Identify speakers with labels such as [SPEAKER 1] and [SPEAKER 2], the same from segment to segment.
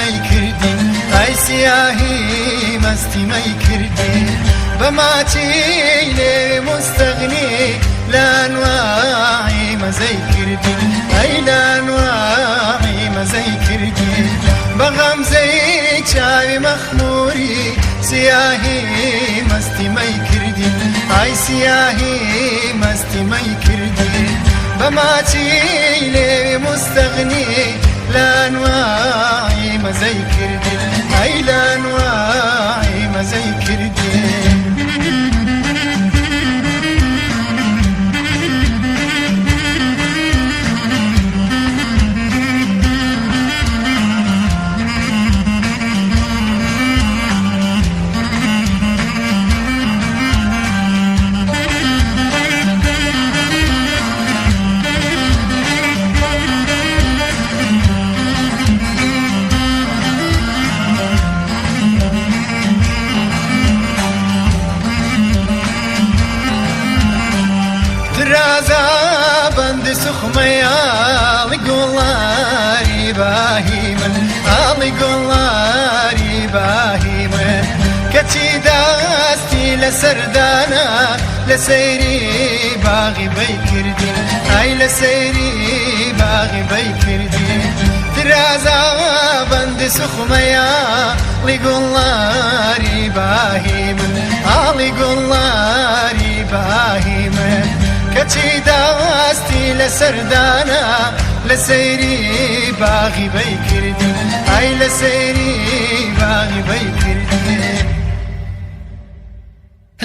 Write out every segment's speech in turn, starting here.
[SPEAKER 1] مەی کردی، ئای سیاهی مەستی مەی کردی. بە ماچی لێوی موستەغنی لە ئەنواعی مەزەی کردی، ئەی لە ئەنواعی مەزەی کردی. بە غەمزەی چاوی مەخموری سیاهی مەستی مەی کردی، ئای سیاهی مەستی مەی کردی. بە ماچی لێوی موستەغنی لە ئەنواعی مەزەی کردی، ئەی لە ئەنواعی مەزەی کردی. درازا بەند سوخمەی ئاڵی گوڵاری باهی من، ئاڵی گوڵاری باهی من. کەچی دەستی لەسەر دانا لە سەیری باغی بەی کردی، ئای لە سەیری باغی بەی کردی. درازا بەند سوخمەی ئاڵی گوڵاری باهی من، ئاڵی گوڵاری باهی من. کەچی دەستی لەسەر دانا لە سەیری باغی بەی کردی، ئای لە سەیری باغی بەی کردی.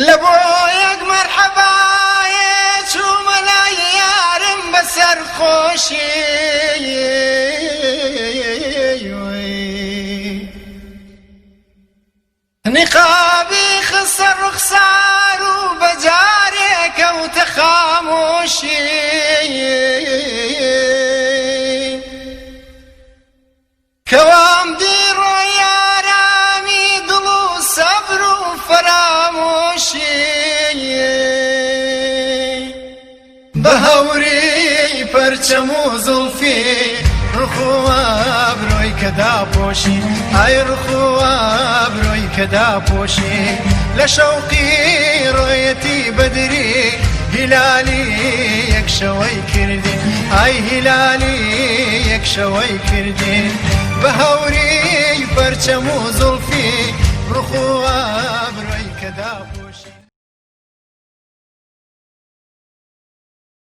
[SPEAKER 1] لە بۆ یەک مەرحەبایێ چوومە لای یارم بەسەر خۆشی، نقابی خستە ڕوخسار و بە جارێ کەوتە خامۆشی. کەوام دی ڕۆی ئارامی دڵ و سەبر و فەرامۆشی. بە هەوری پەرچەم و زوڵفی ڕخ و ئابرۆی کە داپۆشی، ئای ڕخ و ئابرۆی کە داپۆشی. لە شەوقی ڕۆیەتی بەدری هیلالی یەک شەوەی کردی، ئای هیلالی یەک شەوەی کردی. بە هەوری پەرچەم و زوڵفی ڕخ و ئابرۆی.